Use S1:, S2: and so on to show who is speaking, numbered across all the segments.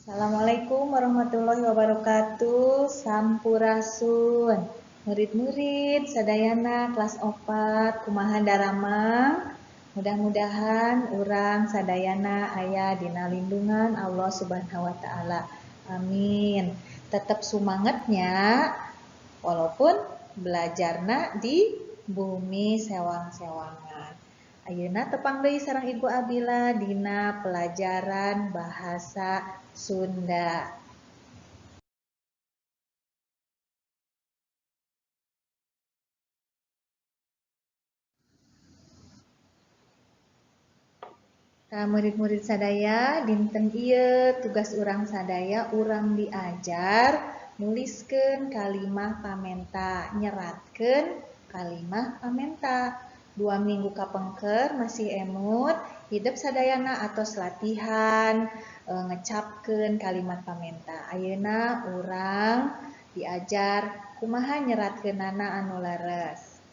S1: Assalamualaikum warahmatullahi wabarakatuh. Sampurasun. Murid-murid sadayana kelas 4 kumaha daramang. Mudah-mudahan urang sadayana aya dina lindungan Allah Subhanahu wa taala. Amin. Tetap sumangetnya walaupun belajarna di bumi sewang-sewangan. Ayeuna tepang deui sareng Ibu Abila dina pelajaran bahasa Sunda. Tah murid-murid sadaya dinten ieu tugas urang sadaya urang diajar nuliskeun kalimah pamenta, nyeratkeun kalimah pamenta. 2 minggu kapengker masih emut hidep sadayana atos latihan ngecapkeun kalimat pamenta. Ayeuna urang diajar kumaha nyeratkeunana anu leres.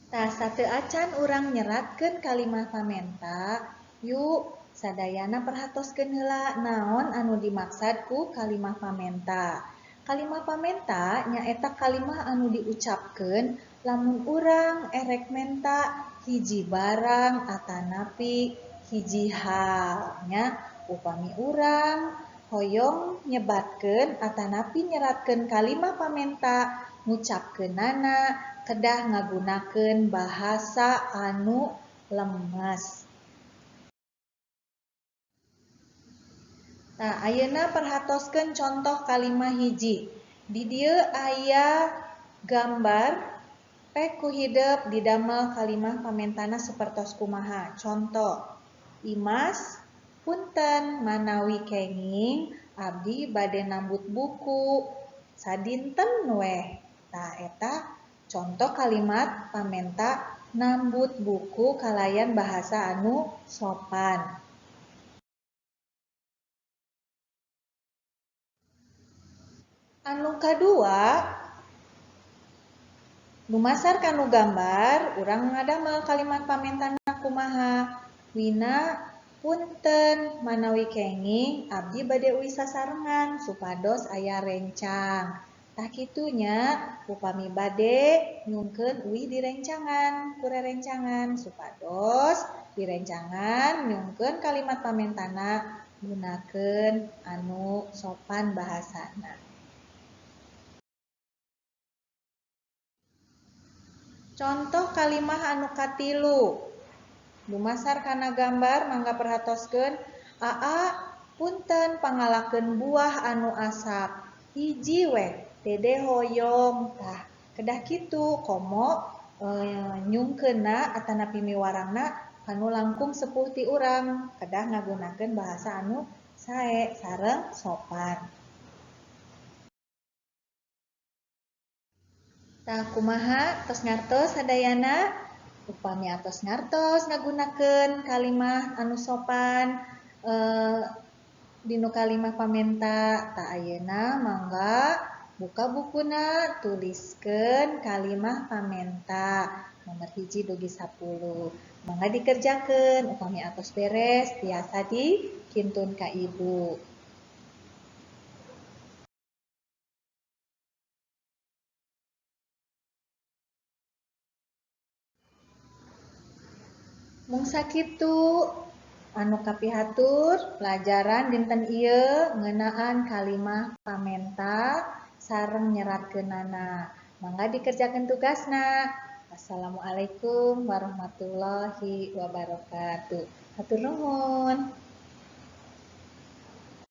S1: Tah sateuacan urang nyeratkeun kalimah pamenta, yuk sadayana perhatoskeun heula naon anu dimaksad ku kalimah pamenta. Kalimah pamenta nyaeta kalimah anu diucapkeun lamun urang erek menta hiji barang atanapi hiji hal nya. Upami urang hoyong nyebatkeun atanapi nyeratkeun kalimah pamenta ngucapkeunana kedah ngagunakeun bahasa anu lemes. Nah, ayeuna perhatoskeun contoh kalimah hiji. Di dieu aya gambar pek ku hidep didamel kalimah pamentana sapertos kumaha. Contoh, Imas punten manawi kenging abdi bade nambut buku sadinten weh. Tah eta contoh kalimat pamenta nambut buku kalayan bahasa anu sopan. Anu kadua, dumasar kanu gambar, urang ngadamel kalimat pamentana kumaha. Wina punten manawi kenging abdi bade uih sasarengan supados aya rencang. Tah kitu nya upami bade nyungkeun uih direncangan, ku rerencangan supados direncangan nyungkeun kalimat pamentana gunakeun anu sopan bahasana. Contoh kalimah anu katilu. Dumasar kana gambar mangga perhatoskeun aa punten pangalakeun buah anu asap. Hiji weh dede hoyong. Tah kedah kitu komo nyungkeunna atanapi miwarangna kanu langkung sepuh ti urang kedah ngagunakeun bahasa anu sae sareng sopan. Tah kumaha tos ngartos sadayana? Upami atos ngartos ngagunakeun kalimah anu sopan dinu kalimah pamenta, tah ayeuna mangga buka bukuna tuliskeun kalimah pamenta nomor 1 dugi 10. Mangga dikerjakeun upami atos beres tiasa dikintun ka ibu. Mung sakitu anu kapihatur pelajaran dinten ieu ngeunaan kalimah pamenta sareng nyeratkeunana. Mangga dikerjakeun tugasna. Assalamualaikum warahmatullahi wabarakatuh. Hatur nuhun.